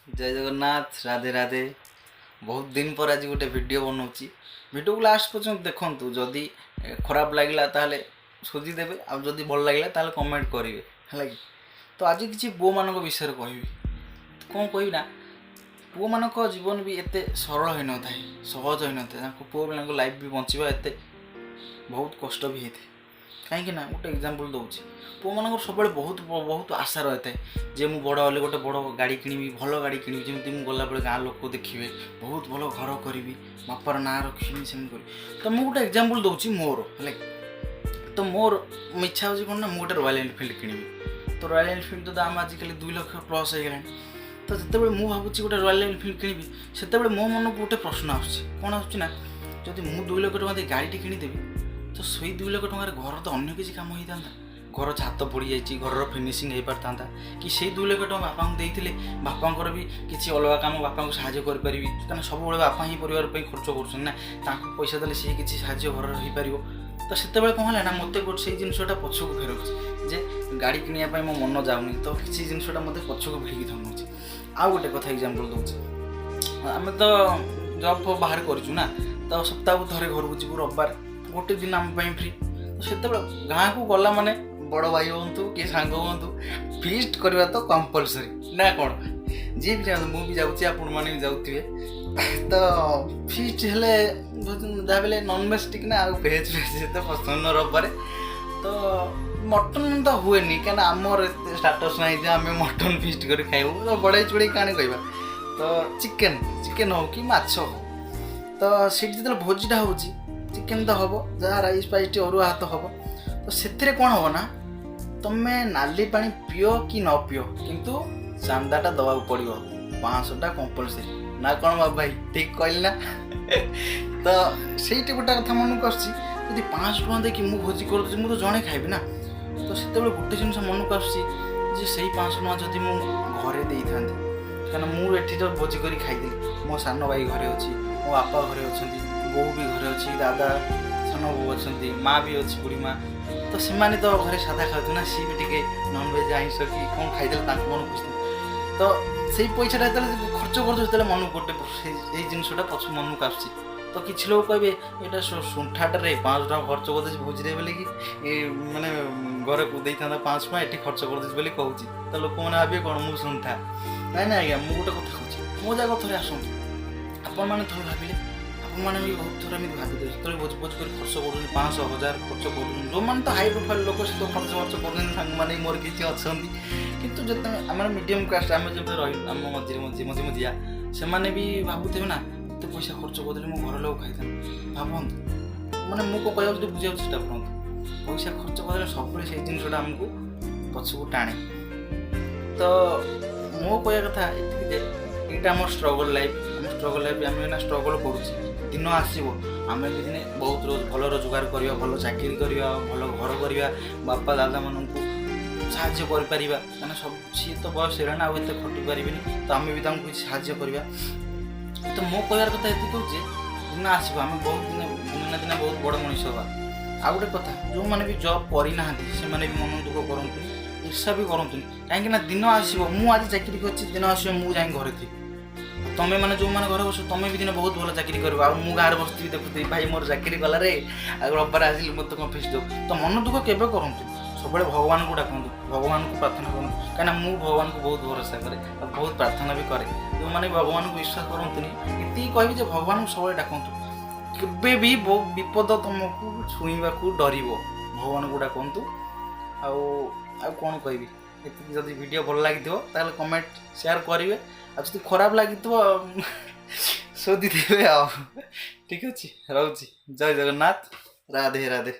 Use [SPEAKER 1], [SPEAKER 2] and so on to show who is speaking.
[SPEAKER 1] ଜୟ ଜଗନ୍ନାଥ, ରାଧେ ରାଧେ। ବହୁତ ଦିନ ପରେ ଆଜି ଗୋଟେ ଭିଡ଼ିଓ ବନାଉଛି। ଭିଡ଼ିଓକୁ ଲାଷ୍ଟ ପର୍ଯ୍ୟନ୍ତ ଦେଖନ୍ତୁ। ଯଦି ଖରାପ ଲାଗିଲା, ତାହେଲେ ଶୋଧିଦେବେ, ଆଉ ଯଦି ଭଲ ଲାଗିଲା, ତାହେଲେ କମେଣ୍ଟ କରିବେ, ହେଲା କି? ତ ଆଜି କିଛି ପୁଅମାନଙ୍କ ବିଷୟରେ କହିବି। କ'ଣ କହିବି ନା, ପୁଅମାନଙ୍କ ଜୀବନ ବି ଏତେ ସରଳ ହୋଇନଥାଏ, ସହଜ ହୋଇନଥାଏ। ତାଙ୍କ ପୁଅ ପିଲାଙ୍କ ଲାଇଫ୍ ବି ବଞ୍ଚିବା ଏତେ ବହୁତ କଷ୍ଟ ବି ହେଇଥାଏ। କାହିଁକି ନା, ଗୋଟେ ଏକ୍ଜାମ୍ପଲ୍ ଦେଉଛି। ପୁଅମାନଙ୍କର ସବୁବେଳେ ବହୁତ ବହୁତ ଆଶା ରହିଥାଏ ଯେ ମୁଁ ବଡ଼ ହେଲେ ଗୋଟେ ବଡ଼ ଗାଡ଼ି କିଣିବି, ଭଲ ଗାଡ଼ି କିଣିବି, ଯେମିତି ମୁଁ ଗଲାବେଳେ ଗାଁ ଲୋକ ଦେଖିବେ, ବହୁତ ଭଲ ଘର କରିବି, ବାପାର ନାଁ ରଖିବି, ସେମିତି କରିବି। ତ ମୁଁ ଗୋଟେ ଏକ୍ଜାମ୍ପଲ୍ ଦେଉଛି ମୋର, ହେଲା କି? ତ ମୋର ଇଚ୍ଛା ହେଉଛି କ'ଣ ନା, ମୁଁ ଗୋଟେ ରୟାଲ୍ ଏନଫିଲ୍ଡ କିଣିବି। ତ ରୟାଲ୍ ଏନଫିଲ୍ଡ ତ ଦାମ ଆଜିକାଲି 2 ଲକ୍ଷ ପ୍ଲସ୍ ହେଇଗଲାଣି। ତ ଯେତେବେଳେ ମୁଁ ଭାବୁଛି ଗୋଟେ ରୟାଲ୍ ଏନଫିଲ୍ଡ କିଣିବି, ସେତେବେଳେ ମୋ ମନକୁ ଗୋଟେ ପ୍ରଶ୍ନ ଆସୁଛି। କ'ଣ ଆସୁଛି ନା, ଯଦି ମୁଁ 2 ଲକ୍ଷ ଟଙ୍କା ଦେଇ ଗାଡ଼ିଟି କିଣିଦେବି, ତ ସେଇ 2 ଲକ୍ଷ ଟଙ୍କାରେ ଘର ତ ଅନ୍ୟ କିଛି କାମ ହେଇଥାନ୍ତା। ଘର ଛାତ ପଡ଼ିଯାଇଛି, ଘରର ଫିନିସିଂ ହେଇପାରିଥାନ୍ତା କି ସେଇ 2 ଲକ୍ଷ ଟଙ୍କା ବାପାଙ୍କୁ ଦେଇଥିଲେ ବାପାଙ୍କର ବି କିଛି ଅଲଗା କାମ, ବାପାଙ୍କୁ ସାହାଯ୍ୟ କରିପାରିବି। କାରଣ ସବୁବେଳେ ବାପା ହିଁ ପରିବାର ପାଇଁ ଖର୍ଚ୍ଚ କରୁଛନ୍ତି ନା, ତାଙ୍କୁ ପଇସା ଦେଲେ ସିଏ କିଛି ସାହାଯ୍ୟ ଘରର ହେଇପାରିବ। ତ ସେତେବେଳେ କ'ଣ ହେଲା ନା, ମୋତେ ଗୋଟେ ସେଇ ଜିନିଷଟା ପଛକୁ ଫେରାଉଛି ଯେ ଗାଡ଼ି କିଣିବା ପାଇଁ ମୋ ମନ ଯାଉନି। ତ କିଛି ଜିନିଷଟା ମୋତେ ପଛକୁ ଭିଡ଼ିକି ଧରୁଛି। ଆଉ ଗୋଟେ କଥା ଏକ୍ଜାମ୍ପଲ୍ ଦେଉଛି। ଆମେ ତ ଜବ୍ ଫବ୍ ବାହାରେ କରିଛୁ ନା, ତ ସପ୍ତାହକୁ ଥରେ ଘରକୁ ଯିବୁ। ରବିବାର ଗୋଟେ ଦିନ ଆମ ପାଇଁ ଫ୍ରି। ତ ସେତେବେଳେ ଗାଁକୁ ଗଲା ମାନେ ବଡ଼ ଭାଇ ହୁଅନ୍ତୁ କି ସାଙ୍ଗ ହୁଅନ୍ତୁ, ଫିଷ୍ଟ କରିବା ତ କମ୍ପଲସରି ନା କ'ଣ? ଯିଏ ବି ଯାଆନ୍ତୁ, ମୁଁ ବି ଯାଉଛି, ଆପଣମାନେ ବି ଯାଉଥିବେ। ତ ଫିଷ୍ଟ ହେଲେ ଯାହା ବି ହେଲେ ନନଭେଜ୍ ଟିକେ ନା, ଆଉ ଭେଜ୍ ଫେଜ୍ ଏତେ ପସନ୍ଦ ନୁହଁ। ରବିବାରେ ତ ମଟନ୍ ତ ହୁଏନି, କାହିଁକିନା ଆମର ଏତେ ଷ୍ଟାଟସ୍ ନାହିଁ ଯେ ଆମେ ମଟନ୍ ଫିଷ୍ଟ କରି ଖାଇବୁ। ତ ବଢ଼େଇ ଚୁଡ଼େଇ କାଣି କହିବା, ତ ଚିକେନ୍ ଚିକେନ୍ ହଉ କି ମାଛ ହଉ। ତ ସେଇଠି ଯେତେବେଳେ ଭୋଜିଟା ହେଉଛି, ଚିକେନ୍ ତ ହେବ, ଯାହା ରାଇସ୍ ଫାଇସ୍ ଟିକେ ଅରୁଆ ଭାତ ହେବ। ତ ସେଥିରେ କ'ଣ ହେବ ନା, ତମେ ନାଲି ପାଣି ପିଅ କି ନ ପିଅ, କିନ୍ତୁ ଚାନ୍ଦାଟା ଦେବାକୁ ପଡ଼ିବ, 500ଟା କମ୍ପଲସରି ନା କ'ଣ ବାବୁ ଭାଇ, ଠିକ୍ କହିଲି ନା? ତ ସେଇଠି ଗୋଟେ କଥା ମନକୁ ଆସୁଛି, ଯଦି 500 ଟଙ୍କା ଦେଇକି ମୁଁ ଭୋଜି କରୁଛି, ମୁଁ ତ ଜଣେ ଖାଇବି ନା। ତ ସେତେବେଳେ ଗୋଟେ ଜିନିଷ ମନକୁ ଆସୁଛି ଯେ ସେଇ 500 ଟଙ୍କା ଯଦି ମୁଁ ଘରେ ଦେଇଥାନ୍ତି, କାରଣ ମୁଁ ଏଠି ତ ଭୋଜି କରି ଖାଇଦେଲି, ମୋ ସାନ ଭାଇ ଘରେ ଅଛି, ମୋ ବାପା ଘରେ ଅଛନ୍ତି, ବୋଉ ବି ଘରେ ଅଛି, ଦାଦା, ସାନ ବୋଉ ଅଛନ୍ତି, ମା ବି ଅଛି, ବୁଢ଼ୀ ମା। ତ ସେମାନେ ତ ଘରେ ସାଧା ଖାଉଥିବେ ନା, ସିଏ ବି ଟିକେ ନନଭେଜ୍, ଆଇଁଷ କି କ'ଣ ଖାଇଦେଲେ ତାଙ୍କ ମନ ଖୁସି। ତ ସେଇ ପଇସାଟା ଯେତେବେଳେ ଖର୍ଚ୍ଚ କରୁଛୁ, ସେତେବେଳେ ମନକୁ ଗୋଟେ ଏଇ ଜିନିଷଟା ପଛ ମନକୁ ଆସୁଛି। ତ କିଛି ଲୋକ କହିବେ, ଏଇଟା ଶୁଣ୍ଠାଟାରେ 500 ଟଙ୍କା ଖର୍ଚ୍ଚ କରିଦେଇଛି ଭୋଜିରେ ବୋଲିକି, ଏ ମାନେ ଘରେ ଦେଇଥାନ୍ତା 500 ଟଙ୍କା, ଏଠି ଖର୍ଚ୍ଚ କରିଦେଇଛି ବୋଲି କହୁଛି। ତ ଲୋକମାନେ ଭାବିବେ କ'ଣ ମୁଁ ଶୁଣ୍ଠା? ନାଇଁ ନାଇଁ ଆଜ୍ଞା, ମୁଁ ଗୋଟେ କଥା କହୁଛି। ମୋ ଜାଗା ଥରେ ଆସନ୍ତୁ ଆପଣମାନେ, ଥରେ ଭାବିଲେ ଆପଣମାନେ ବି ବହୁତ ଥର ଏମିତି ଭାବି ଦେବେ। ଯେତେବେଳେ ଭୋଜି ଭୋଜି କରି ଖର୍ଚ୍ଚ କରୁଛନ୍ତି, 500, 1000 ଖର୍ଚ୍ଚ କରୁଛନ୍ତି, ଯେଉଁମାନେ ତ ହାଇ ପ୍ରୋଫାଇଲ୍ ଲୋକ, ସେ ତ ଖର୍ଚ୍ଚ ଖର୍ଚ୍ଚ କରୁଛନ୍ତି, ସାଙ୍ଗମାନେ ବି ମୋର କିଛି ଅଛନ୍ତି। କିନ୍ତୁ ଯେତେବେଳେ ଆମର ମିଡ଼ିୟମ୍ କାଷ୍ଟ, ଆମେ ଯେମିତି ରହିଲୁ, ଆମ ମଝିରେ ମଝି ମଝି ମଝିଆ, ସେମାନେ ବି ଭାବୁଥିବେ ନା, ଏତେ ପଇସା ଖର୍ଚ୍ଚ କରିଦେଲେ ମୋ ଘର ଲୋକ ଖାଇଥାନ୍ତେ। ଭାବନ୍ତୁ, ମାନେ ମୁଁ କ'ଣ କହିବାକୁ ଯଦି ବୁଝିବାକୁ ଚେଷ୍ଟା କରନ୍ତୁ। ପଇସା ଖର୍ଚ୍ଚ କରିଦେଲେ ସବୁବେଳେ ସେଇ ଜିନିଷଟା ଆମକୁ ପଛକୁ ଟାଣେ। ତ ମୋ କହିବା କଥା ଏତିକି ଯେ ଏଇଟା ଆମ ଷ୍ଟ୍ରଗଲ୍ ଲାଇଫ୍, ଆମ ଷ୍ଟ୍ରଗଲ୍ ଲାଇଫ୍। ଆମେ ଏଇନା ଷ୍ଟ୍ରଗଲ୍ କରୁଛେ, ଦିନ ଆସିବ ଆମେ ବି ଦିନେ ବହୁତ ଭଲ ରୋଜଗାର କରିବା, ଭଲ ଚାକିରି କରିବା, ଭଲ ଘର କରିବା, ବାପା ଦାଦାମାନଙ୍କୁ ସାହାଯ୍ୟ କରିପାରିବା। କାରଣ ସବୁ ସିଏ ତ ବୟସ ହେଲାଣି, ଆଉ ଏତେ ଖଟି ପାରିବେନି, ତ ଆମେ ବି ତାଙ୍କୁ କିଛି ସାହାଯ୍ୟ କରିବା। ତ ମୋ କହିବାର କଥା ଏତିକି ହେଉଛି ଯେ ଦିନ ଆସିବ, ଆମେ ବହୁତ ଦିନ, ଦିନେ ନା ଦିନେ ବହୁତ ବଡ଼ ମଣିଷ ହେବା। ଆଉ ଗୋଟେ କଥା, ଯେଉଁମାନେ ବି ଜବ୍ କରିନାହାନ୍ତି, ସେମାନେ ବି ମନ ଦୁଃଖ କରନ୍ତୁନି, ଈର୍ଷା ବି କରନ୍ତୁନି। କାହିଁକି ନା, ଦିନ ଆସିବ, ମୁଁ ଆଜି ଚାକିରି କରିଛି, ଦିନ ଆସିବ ମୁଁ ଯାଇ ଘରେ ଥିବି। ତମେ ମାନେ ଯେଉଁମାନେ ଘରେ ବସ, ତମେ ବି ଦିନେ ବହୁତ ଭଲ ଚାକିରି କରିବ, ଆଉ ମୁଁ ଗାଁରେ ବସିଥିବି, ଦେଖୁଥିବି, ଭାଇ ମୋର ଚାକିରି କଲାରେ, ଆଉ ରବିବାର ଆସିଲି ମୋତେ କ'ଣ ଫିଷ୍ଟ ଦେବୁ। ତ ମନ ଦୁଃଖ କେବେ କରନ୍ତୁ, ସବୁବେଳେ ଭଗବାନଙ୍କୁ ଡାକନ୍ତୁ, ଭଗବାନଙ୍କୁ ପ୍ରାର୍ଥନା କରନ୍ତୁ। କାହିଁକିନା ମୁଁ ଭଗବାନଙ୍କୁ ବହୁତ ଭରସା କରେ ଆଉ ବହୁତ ପ୍ରାର୍ଥନା ବି କରେ। ଯେଉଁମାନେ ଭଗବାନଙ୍କୁ ବିଶ୍ୱାସ କରନ୍ତୁନି, ଏତିକି କହିବି ଯେ ଭଗବାନଙ୍କୁ ସବୁବେଳେ ଡାକନ୍ତୁ। କେବେ ବି ବିପଦ ତୁମକୁ ଛୁଇଁବାକୁ ଡରିବ। ଭଗବାନଙ୍କୁ ଡାକନ୍ତୁ। ଆଉ ଆଉ କ'ଣ କହିବି, ଏତିକି। ଯଦି ଭିଡ଼ିଓ ଭଲ ଲାଗିଥିବ, ତାହେଲେ କମେଣ୍ଟ, ସେୟାର କରିବେ, ଆଉ ଯଦି ଖରାପ ଲାଗିଥିବ, ଶୋଧିଥିବେ। ଆଉ ଠିକ୍ ଅଛି, ରହୁଛି। ଜୟ ଜଗନ୍ନାଥ, ରାଧେ ରାଧେ।